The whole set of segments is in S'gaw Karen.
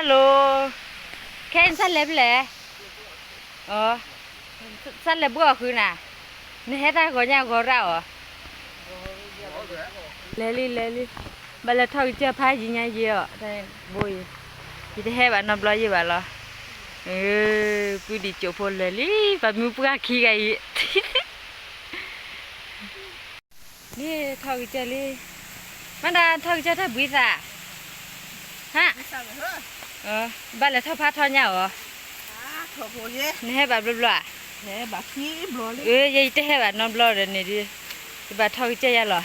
Hello, ခဲအံၤနစးလဲၤဖဲလဲၣ်, စးလဲၤဘှီအီၣ်ဃုာ်နၤ, နဟဲတၢ်ဂီၤညါဂီၤရၣ်အီၤ, လဲၤလံ လဲၤလံ, ဘၣ်လဲၤထီၣ်ကစၢၢ်ဖးယံၤညါယံၤအီၤ, ဘိအံၤ, ယတဟဲဘၣ်နီတဘျီယံၤဘၣ်လီၤ, ပုၢ်ဒံးကၠိဖိလဲၤလံ, ပှၤမုၢ်ပှၢ်ခံဂၤအံၤ န့ၣ်ထီၣ်ကစၢၢ်လံ, မ့ၢ်ဒၣ်ထီၣ်ကစၢၢ်တၢ်ဘှံးသး, ဟါ, ဘၣ်လဲၤထီၣ်ဖးထီညါအီၤ, နဟဲဘၣ်ဘျီဘျီဧါ, ယဲယတဟဲဘၣ်နီတဘျီဒီးန့ၣ်ဒုး, ယဘၣ်ထီၣ်ကစၢၢ်ယါလီ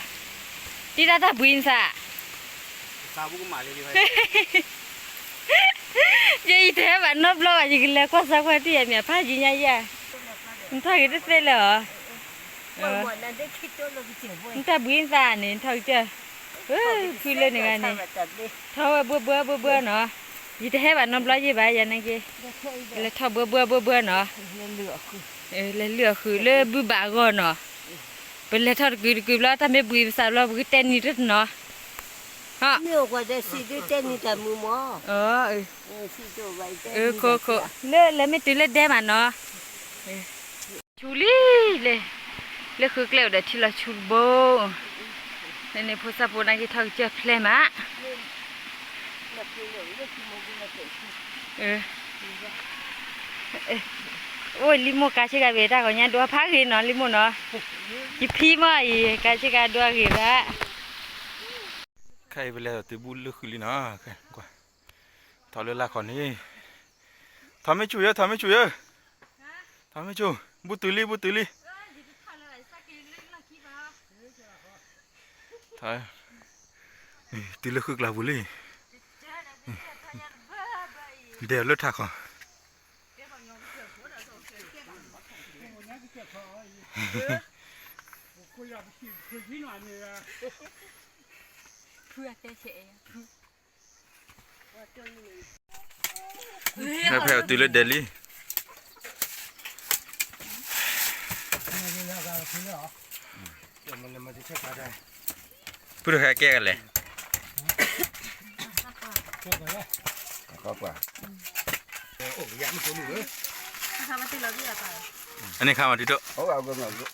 ၤ, တံၤတၢ်တၢ်ဘှံးနသး ယဲယတဟဲဘၣ်နီတဘျီဘၣ် ယကလဲၤကွၢ်စၢကွၢ်တံၢ်ယၤမ့ၢ်ဖးယံၤညါယဲ, နထီၣ်ဂ့ၤတသ့လၢၤအီၤ, နတၢ်ဘှံးနသးန့ၣ် နထီၣ်ကစၢၢ်, ဖုလၢန့ၣ်ဂၤန့ၣ်, ထီၣ်ဝဲဘှီဘှီဘှီဘှီနီၤ, ယတဟဲဘၣ်နီတဘျီယံၤဘၣ်ယၤနာ်က့, လဲၤထီၣ်ဘှီဘှီဘှီဘှီနီၤ, လဲၤလုၢ်အီၣ်ဃုာ်လၢဘုဘၣ်အဂီၢ်နီၤ, ပလဲၤထီၣ်တကုာ်တကုာ်ဘျီ တၢ်မ့ၢ်ဘှံးပသးဘျီ ပကတဲနံၤတနီၤ, မ့ၢ်အိၣ်ကွၢ်ဒီးစံးဒုတဲနံၤတၢ်မုာ်မး, ခိၣ်ခိၣ်, လၢလဲၤမ့ၢ်တုၤလၢဒဲမးနီၤ, ဆူလံ, လၢဃုကျဲအိၣ်ဒီးထံလီၤဆူတဘိ, လၢန့ၣ်ဖိသၣ်ဖိနာ်က့ထီၣ်ကစၢၢ်ဖျဲၣ်မး, အိၣ်လံမိၢ်ကါဆ့ကၤဘ့ၣ်တၢ်ဂီၤညါဒိဖးဂ့ၤနီၤ လံမိၢ်နီၤ, ယဖံမ့ၢ်အံၤ ကါဆ့ကၤဒိအဂ့ၤဘၣ်,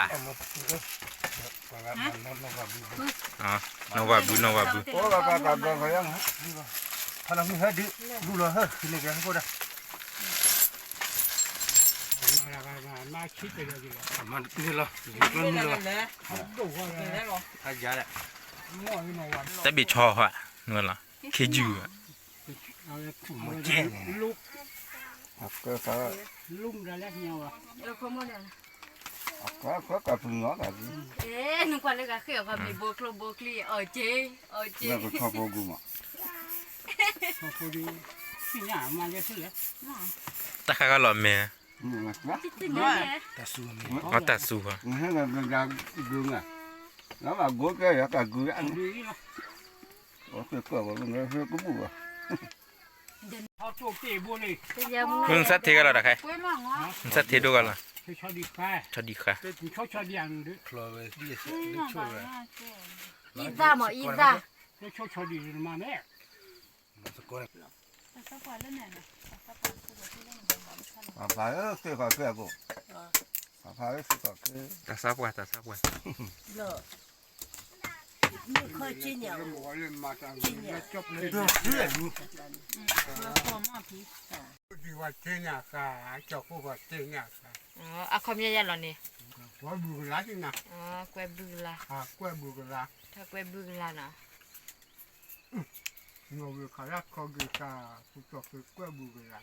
ခဲအံၤပလဲၤတုၤဘူၣ်လၢဃုာ်လံနီၤ, ထီၣ်လၢလၢ်ခီန့ၣ်, ထီၣ်မ့ၢ်ဆူၣ်ယၢ ထီၣ်မ့ၢ်ဆူၣ်ယၢ ထီၣ်မ့ၢ်ဆိ, ဘူးတုၤလံ ဘူးတုၤလံ, တုၤလၢဃုကျါပူၤလံ, ဒဲးလၢထးခီ, ဖဲဖဲအတုၤလၢဒဲးလံ, ဖုတခါကဲကလဲၣ်, အန့ၣ်ခါမးတုၤဒိၣ်, တခါဃီလီၤလၢ်, နီၢ်ဝၤဘု နီၢ်ဝၤဘု, တၢ်ဘ့ၣ်ဆီဟီ, နလီၤ, တၢ်ဘ့ၣ်ဆီဟီ, နလီၤ, ခ့ယုၢ်, နကွၢ်လၢကဃ့ၢ်အီၤ, ဘိကျိဘိကျိ, အီၣ်က့, အီၣ်က့, တၢ်ခါခါလီၤမဲာ်, အတၢ်စူၤ, ဖုနစးထ့ဂၤလီၤတခါ, နစးထ့ဒိၣ်ဂၤလီၤ, ဆီဒံၣ်ဃါ, အံသၣ်မး အံသၣ်, ပှၤဖးဧၢ ဃ့ၢ်ဃီၤဃ့ၢ်အကိး, ပှၤဖးဧၢ ဃ့ၢ်ဃီၤဃ့ၢ်, တၢ်သးပှၢ် တၢ်သးပှၢ်, မ့ၢ်ခီက့ညါ, က့ညါ, ဒ်ဝဲက့ညါဃါ, ကၠီၤဖိက့ညါဃါ, အခီပညီယဲလီၤန့ၣ်, ကွဲဘုကလါ, ကွဲဘုကလါ, ကွဲဘုကလါနီၤ နီၢ်ဝ့ၤခးလၢခီဂ့ၤဃါ, ပူၤကၠီၣ်ဃ့ကွဲၢ်ဘုကလါ, ဒ်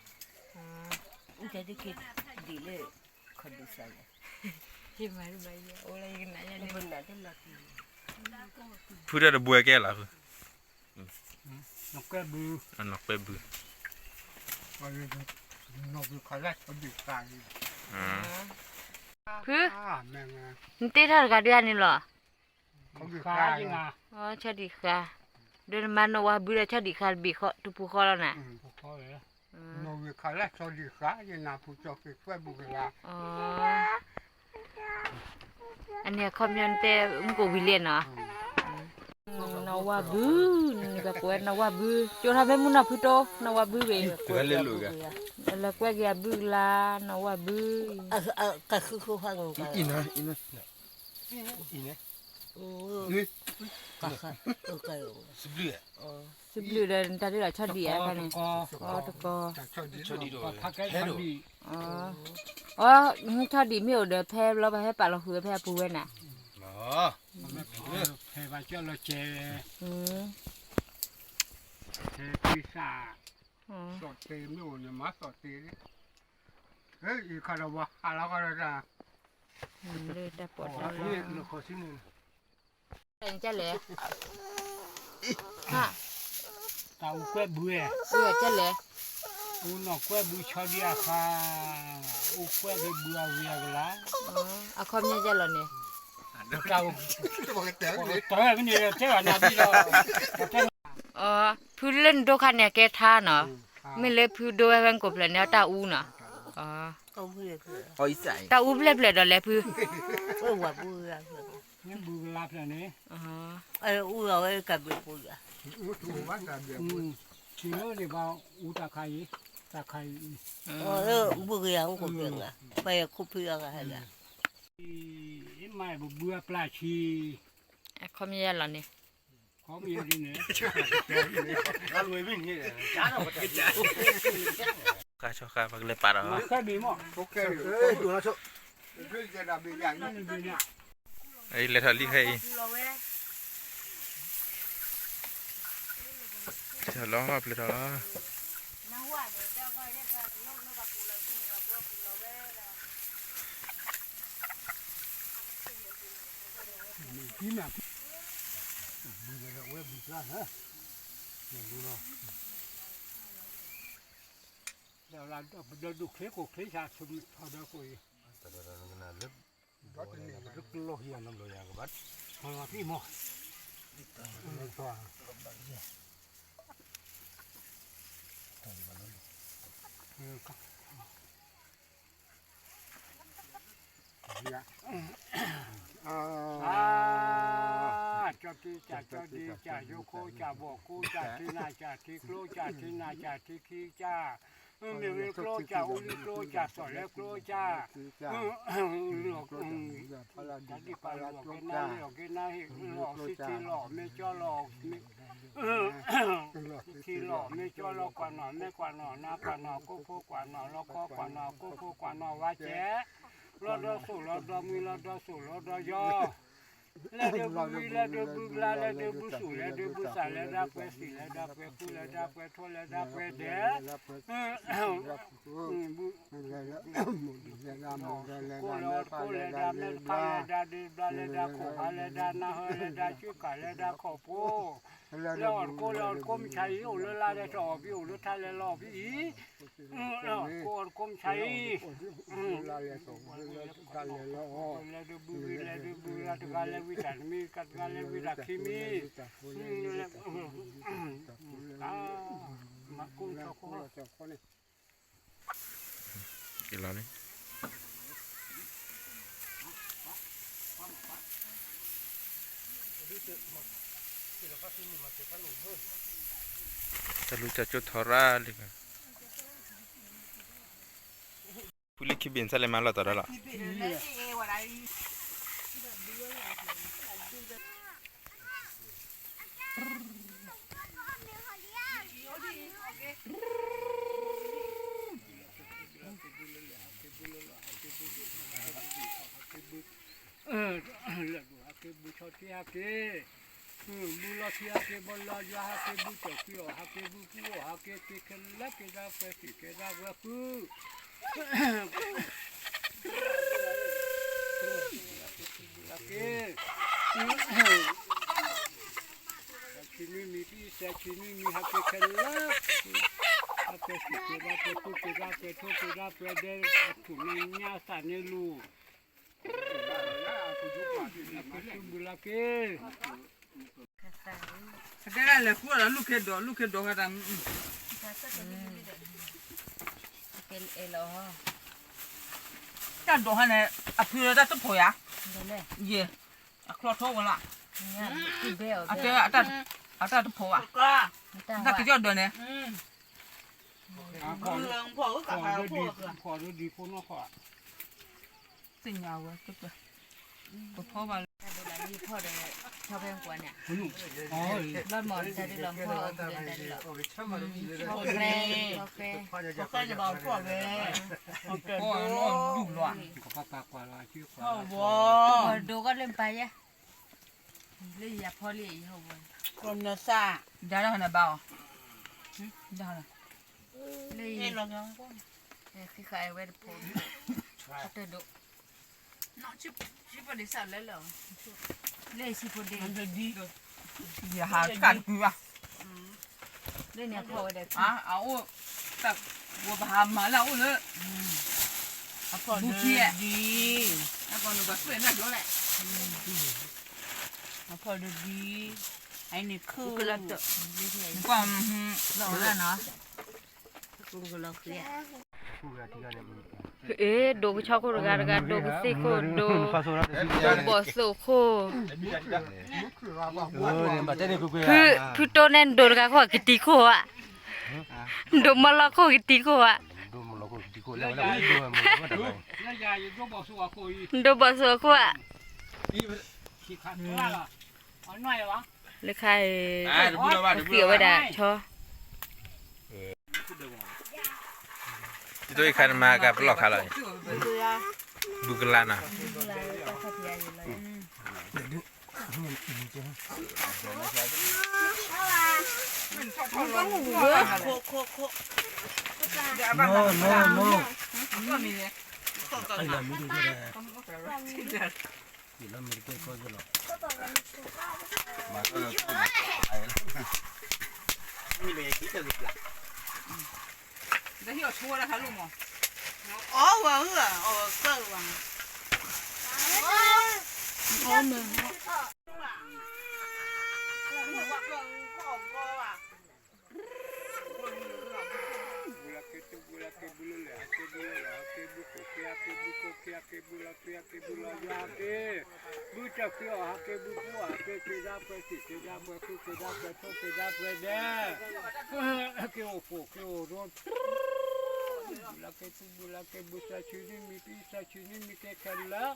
လၢခီဒုးစၢ်လဲၣ်, ဖုတၢ်တဘှဲကဲလီၤ, ကွဲၢ်ဘု, ကွဲၢ်ဘု, နီၢ်ဝ့ၤခးလၢခီဒုးဃါ, ဖု, နတ့ထီၣ်တဂၤဒုးန့ၣ်လီၤ ဆီဒံၣ်ဃါ, ဒီးနမၤနီၢ်ဝၤဘုဒီးဆီဒံၣ်ဃါတဘ့ၣ်တပူၤဃီလီၤနၤ, အန့ၣ်အခီပညီနတဲမုၢ်ကိၣ်ဝံၤလံနီၤ, နီၢ်ဝါဘု, နကပဝဲနီၢ်ဝါဘု, ကၠိထီၣ်ဖဲမုၢ်နီၢ်ဖုတိ, နီၢ်ဝါဘုဘ့ၣ်, လဲၤကွဲက့ၤအဘုကလါ, နီၢ်ဝါဘု, စံးဘျုးဒီးနတၢ်ဒုးလီၤဆီဒံၣ်အါန့ၣ်, အီ ဆီဒံၣ်မ့ၢ်အိၣ်ဒီးဖဲဘျီပဟဲပာ်လီၤဃုာ်ဝဲဖဲအပူၤဝဲန့ၣ်, ဖဲကံစၢ်, သီၣ်တ့မ့ၢ်အိၣ်န့ၣ် မၤသီၣ်တ့, အံၤခါဒီးဝဲဟးလီၤကီးဒီးတၢ်, တၢ်ပီးတၢ်လီ, လဲၣ်, တၢ်အူကွဲၢ်ဘုဧဲ, လဲၣ်, အူနီၢ်ကွဲၢ်ဘုဆီဒံၣ်အဃါ, အူကွဲၢ်က့ၤဘုအဝံၤအကလါ, အခီပညီကဲလီၤန့ၣ်, တၢ်, တၢ်ဝဲမ့ၢ်န့ၣ်တဲဘၣ်နၤဘံလီၤ, အီ ဖုလၢနဒိခါန့ၣ် အကဲထါနီၤ, မ့ၢ်လၢဖုဒိဝဲဖဲနကိးဖျၢၣ်န့ၣ် တၢ်အူနီၤ, တၢ်အူဖျၢၣ်ဖျၢၣ်ဒီးလဲၤဖု, ဘုကလါဖျၢၣ်န့ၣ်, အူလီၤဝဲကဘ့ၣ်ပူၤ, ဘုကယၤအိၣ်ကိးဖျၢၣ်, ပယခိၣ်ဖုအဂၤဟဲလၢ မ့ၢ်ဘုအပျၢ်ဆံ, အခီပညီလီၤန့ၣ်, ခီပညီဒ်န့ၣ်, ဃါဆီဃါပကလဲၤပာ်ဒီး, လဲၤထီၣ်လံခဲအံၤ, ထီၣ်လီၤပျဲၢ်ထီၣ်လီၤ. ကၠီတံကၠီတံကၠီယိခိကၠီဘီၣ်ခိကၠီထံနၢ်ကၠီထံကျိကၠီထံနၢ်ကၠီထံခံကၠီ, မ့ၢ်ဝဲကျိကၠီအူလံကျိကၠီစီၣ်လဲကျိကၠီ, တၢ်ဒံးပာ်လီၤကဲနၢ်လီၤကဲနၢ်ဟ့ၣ်လီၤစံထံလီၤမ့ၢ်ကၠီလီၤ ထံလီၤမ့ၢ်ကၠီလီၤကွၢ်နီၣ် မ့ၢ်ကွၢ်နီၣ်နါကွၢ်နီၣ် ကိၣ်ဖိကွၢ်နီၣ် လီခီကွၢ်နီၣ် ကိၣ်ဖိကွၢ်နီၣ် ဝါကဲး လီဒီစိၣ်လီဒီမှံ လီဒီစိၣ်လီဒီယီ လဲၤဒုးဘုဝံၤ လဲၤဒုးဘုကလါ လဲၤဒုးဘုစူၣ် လဲၤဒုးဘုစၢ် လဲၤဒၣ်ပှဲၤသံၣ် လဲၤဒၣ်ပှဲၤဃု လဲၤဒၣ်ပှဲၤထိ လဲၤဒၣ်ပှဲၤဒဲး ကိၣ်လဲၤအီၣ်တကိၣ်လဲၤဒၣ်မဲာ်တခါလဲၤဒၣ်ဒုးဘျါလဲၤဒၣ်ခိၣ်ဘါလဲၤဒၣ်နၢ်ဟၢလဲၤဒၣ်ခိၣ်ဘါ လဲၤဒၣ်နၢ်ဟၢလဲၤဒၣ်ကၠူကၣ်လဲၤဒၣ်ခိၣ်ဖိ လဲၤအီၣ်တကိၣ်လဲၤအီၣ်တကိၣ်မုၢ်ဆါအံၤ အိၣ်လၢလါလဲၤထီၣ်အီၣ်ဖံအိၣ်လၢထါလဲၤလီၤအီၣ်ဖံအံၤ ကိၣ်အီၣ်တကိၣ်မုၢ်ဆါအံၤ လဲၤဒုးဘုလဲၤဒုးဘုလၢတဂၤလဲၤဝံတၢ်တမံၤ တဂၤလဲၤဝံတၢ်ခံမံၤ မၤကိၣ်ထီၣ်ခိၣ် လီၤန့ၣ် တၢ်လူၤတၢ်ကၠိထီၣ်ရၣ်လံ ဖုလံခံဘ့ၣ်နသးလဲၤမၤလီၤတီၤဒီးလီၤ လၢဟးက့ၤဘုဆီထံဟးက့ၤ ဘုလီထံဟးက့ၤ ဘီလီယွၤဟးက့ၤ ဘုတၢ်ကွံအီၣ်ဟးက့ၤ ဘုပူအီၣ်ဟးက့ၤ က့ၤခဲလၢာ်က့ၤဒၣ်ပှဲၤသံၣ်က့ၤဒၣ်ပှဲၤဃု က့ၤ ဆံနွံမံၤတံၢ်စဲးဆံနွံမံၤဟးက့ၤခဲလၢာ် ဟးက့ၤသံၣ်က့ၤဒၣ်ပှဲၤဃုက့ၤဒၣ်ပှဲၤထိက့ၤဒၣ်ပှဲၤဒဲး အထူၣ်န့ၣ်ညါသၣ်န့ၣ်လူၤ ဘုလၢက့ၤ တဲဒၣ်လဲၤဃုအီၣ်ဒီးလူၢ်ခ့ဒိး လူၢ်ခ့ဒိးဂၤတၢ် တၢ်ဒိးဟါန့ၣ် အဖုလၢတၢ်တဖိးယၤ ယဲ အချီထီဝဲလီၤ အတၢ်တဖိဘၣ်, တၢ်ကစီၣ်ဒၢန့ၣ်, သ့ၣ်ညါဝဲ, တဖီဘၣ်လၢ လီၤမၢ်တၢ်ဒုးလီၤဖီအီၣ်ကလၢတၢ်ဒုးလီၤ, ဖီဃဲ, ဖီဃဲ, ဖီဃဲန့ၣ်ဘၣ်ဖီဝဲ, ဖီဒိၣ်ကီၢ်လၢပၢ်ယဲ, လၢယၤဖီလံယဟီဝဲ, ဒါတော့ဟနဘါအီၤ, ဒါဟန, လၢယၤ, ဃံဃာ်ဝဲတဖိ, အတဒိၣ် လၢဆံဖိဒ့, ယဟးတကးတကွံဘၣ်, လၢန့ၣ်အဖီဝဲဒီး, အအိၣ်, ဝဲပဟးမၤလၢအအိၣ်လၢ, အဖီဒိၣ်ဒံ, အကီနဘၣ်သွဲၣ်နၢ်ကၠိလဲၣ်, အဖီဒိၣ်ဒံ, အန့ၣ်ခု, ကွၢ်, လီၤနီၤ, ဃု, ဒိၣ်ကဆီခိၣ်တဂၤတဂၤ, ဒိၣ်ကသ့ၣ်ခိၣ်, ဒိၣ်, ဒိၣ်ဘီၣ်သိၣ်ခိၣ်, ဖုတိၢ်န့ၣ်ဒိၣ်တဂၤခိၣ်ကတံၤခိၣ်ဧါ, ဒိၣ်မလီခိၣ်ကတံၤခိၣ်ဧါ, ဒိၣ်ဘီၣ်သိၣ်ခိၣ်ဧါ, လၢခါအံၤ, ပသံၣ်အဝဲဒၣ်ဆီ တံၤတိၢ်အံၤခါန့ၣ်မၤကပလီၢ်ခါလီၤ, ဘုကလါနီၤ, ဘုလၢက့ၤ ဘုလၢက့ၤ ဘုလၢလၢ ဟဲက့ၤ ဘုလၢလၢ ဟဲက့ၤ ဘုခိၣ်က့ၤ ဟဲက့ၤ ဘုကိးက့ၤ ဟဲက့ၤ ဘုလီၤက့ၤ ဟဲက့ၤ ဘုလီၤယွၤက့ၤ, ဘုတၢ်ဃ့အီၤ ဟဲက့ၤ ဘုဖိအီၤ ဟဲက့ၤ က့ၤဒၣ်ပှဲၤစံၣ် က့ၤဒၣ်ပှဲၤသူ က့ၤဒၣ်ပှဲၤဒဲး, က့ၤအိၣ်ဖှိၣ် က့ၤအိၣ်ရိ, ဘုလၢက့ၤ ဘုလၢက့ၤ ဘုစၢ်ဆူၣ်န့ၢ်မံၤ ဘုစၢ်ဆူၣ်န့ၢ်မံၤက့ၤခဲလၢာ်,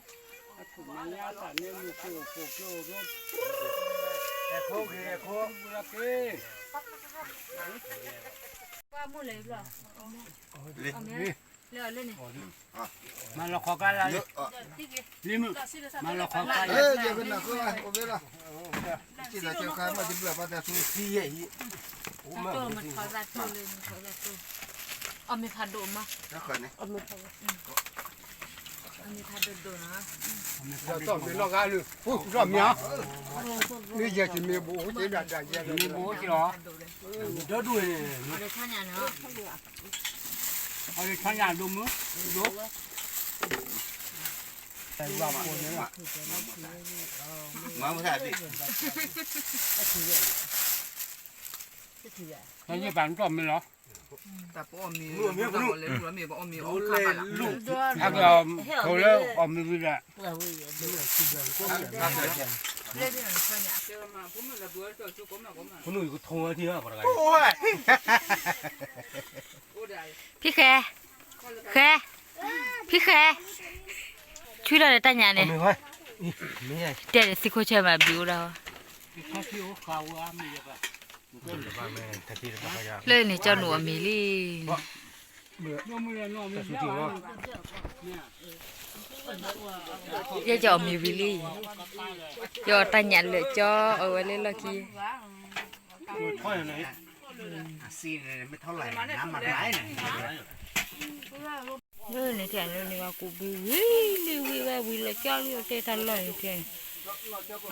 အခိၣ်နၢ်ညါသးန့ၣ် မုၢ်က့ၤအိၣ်ဖှိၣ် က့ၤအိၣ်ရိ, ဘုလၢက့ၤ မၤလီၤခီကါလၢ, လံမုၣ်, မၤလီၤခီကါလၢ, အီၣ်မ့ၢ်ဖးဒိၣ်မး, အီၣ်မ့ၢ်ဖးဒိၣ်ဒိၣ်နီၤ, မ့ၢ်လီၤဂာ်လၢ, လီၤမ့ၢ်, မ့ၢ်ယဲၢ်ကမ့ၢ်ဘိအိၣ်က့ဒၣ်ဒၣ်ယဲၢ်, မ့ၢ်ဘိအိၣ်က့လီၤ, ဒိၣ်ဒိၣ်န့ၣ်, အီၤလၢဆီညၣ်ဒိၣ်မုၢ်, ဒိၣ်, မၤမုၢ်သၣ်ဒံး, နယပာ်နတီၢ်မ့ၢ်လီၤ, တၢ်ပအီၣ်မ့ၤ, အကထိးလၢအီၣ်မ့ၤဝံၤဒီး, ဖံဃဲ, ဃဲ, ဖံဃဲ, ဆူထီၣ်ဒီးတၢ်ညၣ်န့ၣ်, တဲဒီးသံခိၣ်ဆၢမၤဘံၤအိၣ်ဒၣ်, လၢန့ၣ်ကၠီနူာ်အီၣ်မ့ၤလံ, ယဲယအီၣ်မ့ၤဝံၤလံ, ယအီၣ်တၢ်ညၣ်လၢာ်ကၠီအီၣ်ဝဲလၢလီၢ်ခံ လၢန့ၣ်ထဲလၢန့ၣ်ဝဲကူးဘုဝံၤလံဝံၤဝဲဝံၤလၢကၠီလံအတဲတၢ်လီၢ်န့ၣ်ထဲ,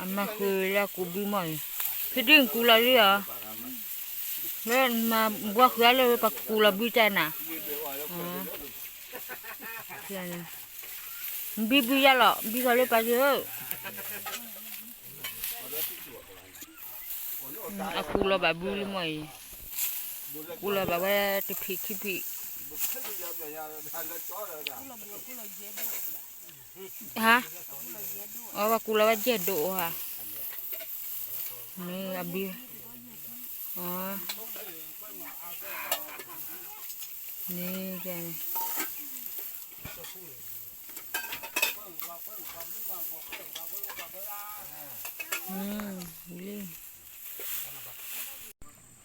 အမၤဃုာ်လၢကူးဘုမီၢ်အံၤ, ဖံဒုၣ်ကူးလီၤလံဧါ, လၢမၤဘှီဃုာ်အါလၢပကူးလီၤဘုကနၤ, ဘံဘုယါလီၤ ဘံဃီလၢပှၤယၢ်ဧၢ, အကူလီၤဘၣ်ဘုလံမီၢ်အံၤ, ကူလီၤဘၣ်ဝဲတဖံးခံဖံး, ဟါ, အဝဲကူလီၤဝဲယဲၢ်ဒိၣ်ဧါ, မ့ၢ်အဘံ, အ, န့ၣ်, လံ,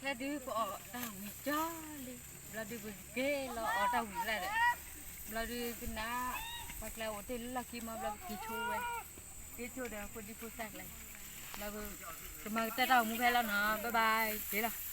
ခဲဒုးပအီၣ်တၢ်ဝံၤကၠီလံ, ဘျီဒုးပက့ၤလီၤအီၣ်တၢ်ဝံၤလၢ်ဒီး, ဘျီဒုးကနၣ်, ပှၤကျဲအိၣ်တ့ၢ်လၢလီၢ်ခံမး ဘျီပက့ၤဆိဝဲ, က့ၤဆိဒီးဖိဒံဖိသၣ်ကျဲ, ဘျီ, ကမၤကတၢၢ်တၢ်အိၣ်မူဖဲလီၤနီၤ, bye bye, က့ၤလီၤ.